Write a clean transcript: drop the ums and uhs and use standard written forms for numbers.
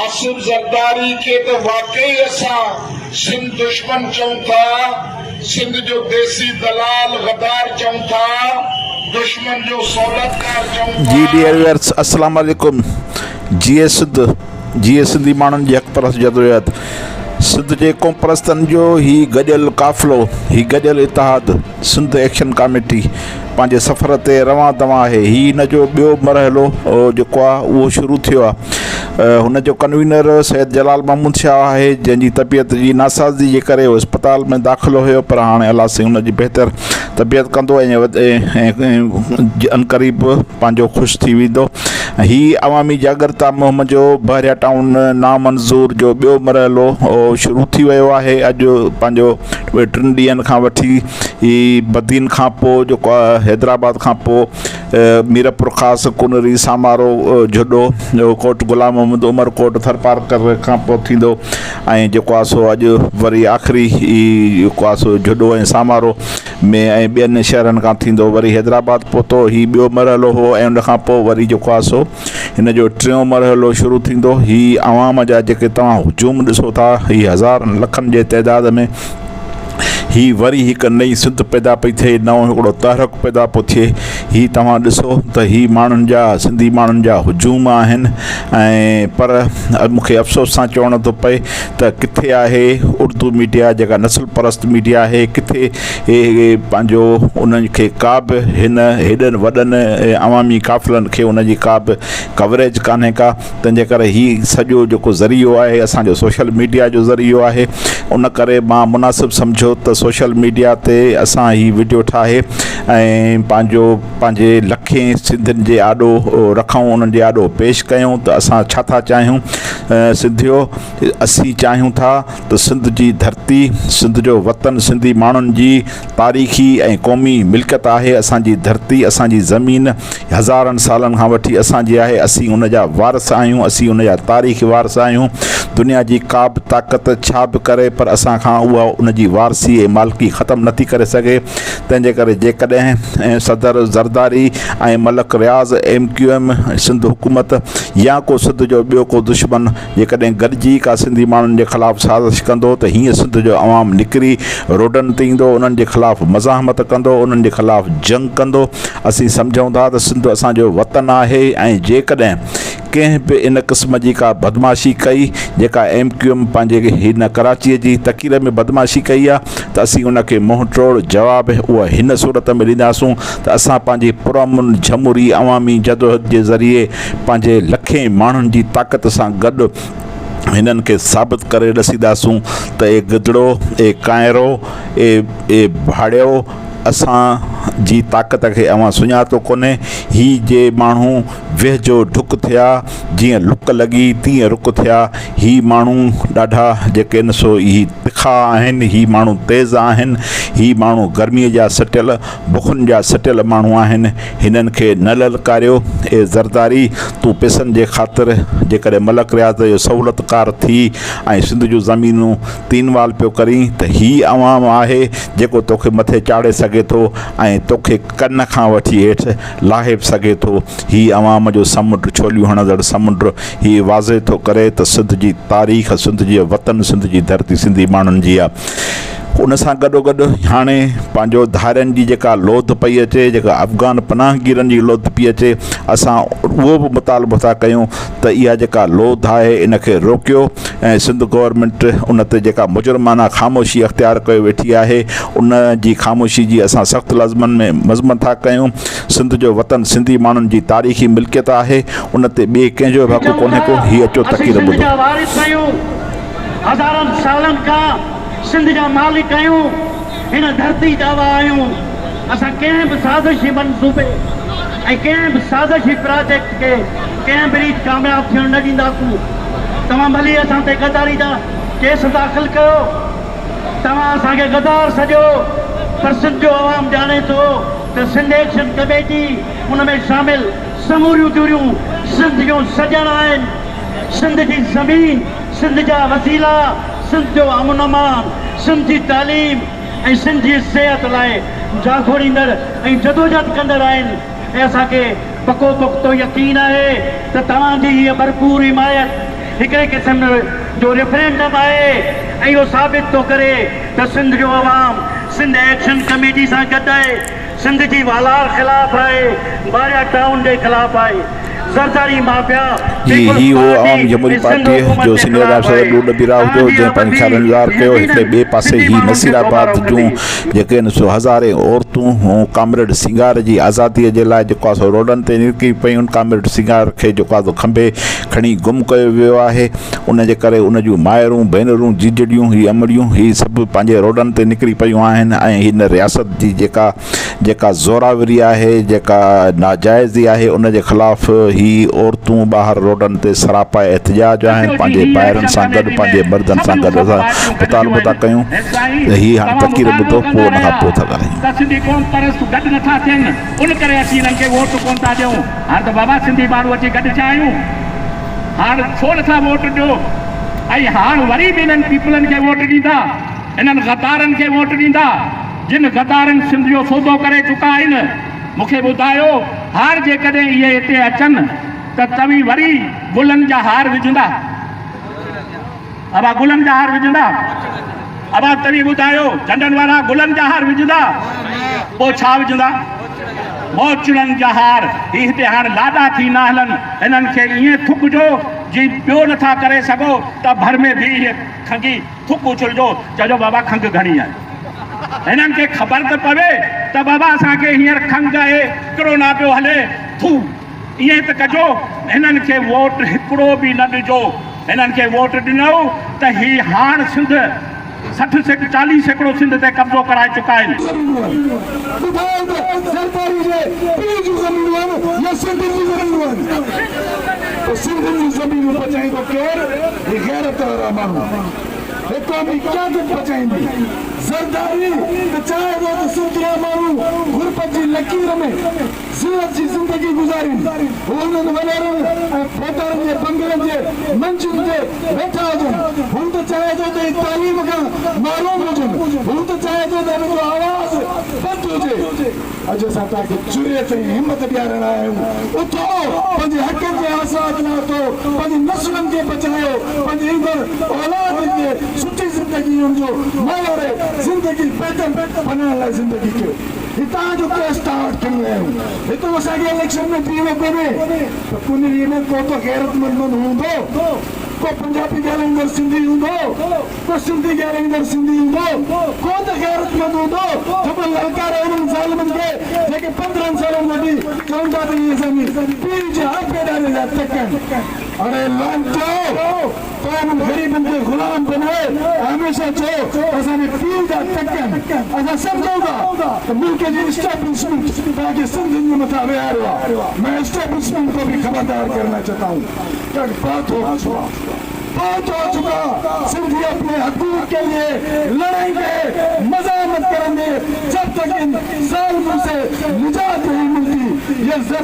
آصف زرداري کي ته واقعي اسان سنڌ دشمن چئون ٿا، سنڌ جو ديسي دلال غدار چئون ٿا، دشمن جو سهولتڪار چئون ٿا. جي ڊيئر ويورس السلام عليڪم جيئي سنڌ جيئي سنڌي ماڻهن جي حق پرست جدوجهد سنڌ جي قوم پرستن جو هي گڏيل قافلو هي گڏيل اتحاد سنڌ ايڪشن ڪاميٽي پنهنجي سفر تي روان دوان آهي هي هن جو ٻيو مرحلو جيڪو آهي اهو شروع ٿيو آهي هن جو ڪنوينر سيد جلال محمود شاهه آهي جنهن جي طبيعت جي ناسازي جي ڪري هو اسپتال ۾ داخل هيو پر هاڻي الله سائين هن جي بهتر طبيعت ڪندو ۽ عنقريب پنهنجو خوش ٿي ويندو هي عوامي جاڳرتا مهم جو بحريا ٽائون نامنظور جو ٻيو مرحلو شروع ٿي ويو آهي اڄ پنهنجو ٽن ڏينهن کان وٺي هي بدين کان پوء جيڪو آهي حيدرآباد کان پوء ميرپورخاص، ڪنري، سامارو، جهڏو، ڪوٽ غلام محمد، عمر ڪوٽ، ٿرپارڪر کان پوء ٿيندو ۽ جيڪو آهي سو اڄ وري آخري جيڪو آهي سو جهڏو ۽ سامارو ۾ ۽ ٻين شهرن کان ٿيندو وري حيدرآباد پهتو. هي ٻيو مرحلو هو ۽ ان کان پوء وري جيڪو آهي سو هن جو ٽيون مرحلو شروع ٿيندو. هي عوام جا جيڪي توهان هجوم ڏسو ٿا هي هزارن لکن جي تعداد ۾ هي وري هڪ نئين سنڌ پيدا پئي ٿئي، نئون هڪڙو تحرڪ پيدا پيو ٿئي. هي توهان ڏسو ته هي ماڻهن جا سنڌي ماڻهن جا هجوم آهن ۽ پر مون کي افسوس سان چوڻو ٿو پئي ته ڪٿي آهي اردو ميڊيا جيڪا نسل پرست ميڊيا آهي ڪٿي پنهنجو انهن کي ڪا به هن هيڏن وڏن عوامي قافلن کي ان جي ڪا به ڪوريج ڪانهي ڪا. تنهن جي ڪري هي سڄو جيڪو ذريعو آهي اسان جو سوشل ميڊيا جو ذريعو آهي ان ڪري مان مناسب سمجهيو ته سوشل ميڊيا تي اسان هي وڊيو ٺاهي ۽ پنهنجو پنهنجي لکين سنڌين جي آڏو رکون انهن جي آڏو پيش ڪيون ته اسان ڇا ٿا چاهيون سنڌيو اسين چاهيون ٿا ته سنڌ جي ڌرتي سنڌ جو وطن سنڌي ماڻهن جي تاريخي ۽ قومي ملڪيت آهي اسان جي ڌرتي اسان جي زمين هزارن سالن کان وٺي اسان جي آهي، اسين ان جا وارث آهيون، اسين ان جا تاريخي وارث آهيون، دنيا جي ڪا به طاقت ڇا به ڪري پر اسان کان اها ان جي وارثي ۽ مالڪي ختم نٿي ڪري سگهي، تنهن جي ڪري جيڪڏهن صدر Zardari ۽ Malik Riaz, M Q M, Sindh حڪومت يا ڪو سنڌ جو ٻيو ڪو دشمن جيڪڏهن گڏجي ڪا سنڌي ماڻهن جي خلاف سازش ڪندو ته هيئن سنڌ جو عوام نڪري روڊن تي ايندو، انهن جي خلاف مزاحمت ڪندو، انهن جي خلاف جنگ ڪندو. اسين سمجهون ٿا ته سنڌ اسان جو وطن آهي ۽ جيڪڏهن ڪنهن به ان قسم جي ڪا بدمعاشي ڪئي جيڪا ايم ڪيو ايم پنهنجي هن ڪراچيء جي تقرير ۾ بدمعاشي ڪئي آهي ته اسين ان کي منهن ٽوڙ جواب اهو هن صورت ۾ ڏينداسون ته اسان پنهنجي پرامن جمهوري عوامي جدوجهد جي ذريعي پنهنجي لکين ماڻهن جي طاقت سان گڏ هنن کي ثابت ڪري ڏسينداسون ته اي گدڙو، اي ڪانئرو، اي اي ڀاڙيو اسان جي طاقت کي اوهان سڃاتو ڪونهي، هي جي ماڻهو ويهه جو ڍڪ ٿيا، جيئن لڪ لڳي تيئن رڪ ٿيا، هي ماڻهو ڏاڍا جيڪي آهن سو هي تکا آهن، هي ماڻهو تيز آهن، هي ماڻهو گرميء جا سٽيل، بکن جا سٽيل ماڻهو آهن، هنن کي نه للڪاريو، اي زرداري تون پئسن جي خاطر جيڪڏهن ملڪ رياض جو سهولتڪار ٿي ۽ سنڌ جون زمينون تين وال پيو ڪرين ته هي عوام آهي جيڪو توکي مٿي چاڙهي سگهي ٿو ۽ توکي ڪن کان وٺي هيٺ لاهي به سگهي ٿو. هي عوام جو سمنڊ، ڇوليون هڻندڙ سمنڊ هي واضح ٿو ڪري ته سنڌ جي تاريخ، سنڌ جي وطن، سنڌ جي ڌرتي سنڌي ماڻهن جي آهي. ان سان گڏوگڏ هاڻي پنهنجو ڌارين جي جيڪا لوڌ پئي اچي، جيڪا افغان پناهگيرن جي لوڌ پئي اچي، اسان اهو به مطالبو ٿا ڪيون ته اها جيڪا لوڌ آهي ان کي روڪيو ۽ سنڌ گورنمينٽ ان تي جيڪا مجرمانه خاموشي اختيار ڪيو ويٺي آهي ان جي خاموشي جي اسان سخت لفظن ۾ مذمت ٿا ڪيون. سنڌ جو وطن سنڌي ماڻهن جي تاريخي ملڪيت آهي ان تي ٻئي ڪنهن جو به حق چئون ڪونهي ٿا ڪو. هي اچو اسين تقرير سنڌ ٻڌو. جا وارث آهيون، هزارن سالن کان سنڌ جا مالڪ آهيون، هن ڌرتي ڄاوا آهيون، اسان ڪنهن به سازشي منصوبي ۽ ڪنهن به سازشي پراجيڪٽ کي ڪنهن به ريت ڪامياب ٿيڻ نه ڏينداسون. توهان ڀلي اسان تي غداري جا ڪيس داخل ڪيو، توهان اسان کي غدار سڏيو، پر سنڌ جو عوام ڄاڻي ٿو ته سنڌ ايڪشن ڪميٽي ان ۾ شامل سموريون ڌريون سنڌ جون سڄڻ آهن. سنڌ جي زمين، سنڌ جا وسيلا، سنڌ جو امن امان، سنڌ جي تعليم ۽ سنڌ جي صحت لاء جاکوڙيندڙ ۽ جدوجهد ڪندڙ آهن ۽ اسان کي پڪو پختو يقين آهي ته توهان جي هيء ڀرپور حمايت هڪڙي قسم جو ريفرينڊم آهي ۽ اهو ثابت ٿو ڪري ته سنڌ جو عوام سنڌ ايڪشن ڪميٽي سان گڏ آهي، سنڌ جي والار خلاف آهي، باريا ٽائون جي خلاف آهي، زرداري مافيا، جي پيپلز هي هو پارٽي عوامي جمهوري ۽ سنڌ پارٽيء حڪومت جو جي سينيئر نائب خلاف صدر آهي. ڏوڏ بيراهه توهان جو جي جنهن پنهنجي آبادي خيالن جو اظهار ڪيو يقينن هڪڙي ٻئي پاسي سنڌي هي ماڻهن کي نصير آباد سوڀارو جون ڪندي. جيڪي آهن سو هزارين عورتون ڪامريڊ سينگار جي آزاديء جي لاء جيڪو آهي سو روڊن تي نڪري پيون ڪامريڊ سينگار کي جيڪو آهي سو کنڀي کڻي گم ڪيو ويو آهي ان جي ڪري ان جون مائرون ڀينرون جيجڙيون هي امڙيون هي سڀ پنهنجي روڊن تي نڪري پيون آهن ۽ هن رياست جي جيڪا جيڪا زوراوري آهي جيڪا ناجائزي آهي ان جي خلاف هي عورتون ٻاهر روڊن تي سراپا احتجاج آهن پنهنجي ڀائرن سان گڏ پنهنجي مردن سان گڏ اسان مطالبو ٿا ڪيون ته هي هاڻي تقرير ٻڌو پوء ان کان پوء ٿا ڳالهايون. ته سنڌي قوم پرست گڏ نٿا ٿين ان ڪري اسين انهن کي ووٽ ڪونه ٿا ڏيون هاڻ ته بابا سنڌي ماڻهو اچي گڏ ٿيا آهيون هاڻ ڇو نٿا ووٽ ڏيو ۽ هاڻ وري به انهن پيپلن کي ووٽ ڏيندا انهن غدارن کي ووٽ ڏيندا جن غدارن سنڌ جو سودو ڪري چڪا آهن مون کي ٻڌايو هاڻ جيڪڏهن اهي هتي اچن ته توهين وري گلن جا هار وجهندا ابا گلن جا هار وجهندا؟ ابا توهين ٻڌايو جهنڊن وارا گلن جا هار وجهندا؟ پوء ڇا وجهندا؟ موچڙن جا هار. هي هتي هاڻ لاڏا ٿي نه هلن. هنن کي ائين ٿڪجو جي ٻيو نٿا ڪري سگهو ته ڀر ۾ بيهي کنگهي ٿڪ اڇلجو چئجو بابا کنگهه گهڻي آهي. هنن کي خبر ته پوي ته بابا اسان کي هينئر کنگهه آهي ڪرونا پيو هلي ٿو. ائين ته ڪجو هنن کي ووٽ هڪڙو به نه ڏجو. هنن کي ووٽ ڏنو ته هي هاڻ سنڌ 60 40% سنڌ تي قبضو ڪرائي چڪا آهن. زمينون آهن ٻڌايو ته زرداري جي پيء جون زمينون آهن يا سنڌين جون زمينون آهن ته سنڌين جون زمينون بچائيندو ڪير هي غيرت وارا ماڻهو هي قومي قيادت بچائيندي زرداري ته چاهي ٿو ته سنڌ جا ماڻهو غربت جي لڪير ۾ ذلت جي زندگي گذارين. هو انهن وڏيرن ۽ ڀوتارن جي بنگلن جي منجين تي ويٺا هجن. هو ته چاهي ٿو ته هي تعليم کان محروم هجن. هو ته چاهي ٿو ته هنن جو آواز بند هجي. اڄ اسان توهان کي جرئت ۽ همت ڏيارڻ آيا آهيون. اٿو، پنهنجي حقن جي حاصلات لاء اٿو، پنهنجي نسلن کي بچايو، پنهنجي ايندڙ اولاد کي سٺي زندگي ان جو معيار زندگي بهتر بنائڻ لاء زندگي ڪيو. هتان جو ڪيس توهان وٽ کڻي آيا آهيون. هتو اسان کي اليڪشن ۾ بيهڻو ڪونهي ته ڪنري ۾ ڪو ته غيرتمند هوندو، ڪو پنجابي ڳالهائيندڙ سنڌي هوندو، ڪو سنڌي ڳالهائيندڙ سنڌي هوندو، ڪو ته غيرتمند هوندو جو به للڪاري انهن ظالمن کي جيڪي 15 سالن وٺي چون ٿا ته اهي اسان جي پيء جي آپي ڏاڏي جا تڪ آهن. اڙي لعنتيو! تو انهن غريبن کي غلام بنائي ۽ هميشه چيو ته اسان جي پيء جا ٽڪ آهن. اسان سمجهون ٿا ته ملڪ جي اسٽيبلشمينٽ توهان کي سنڌين جي مٿان ويهاريو آهي. مين اسٽيبلشمينٽ ڪو به خبردار ڪرنا چاهتا هون ڪه بهت هو چڪا بهت هو چڪا سنڌي اپني حقوق ڪي لئي لڙينگي مزاحمت ڪرينگي جب تڪ ان ظالمون سي نجات نهين ملتي يه زرد.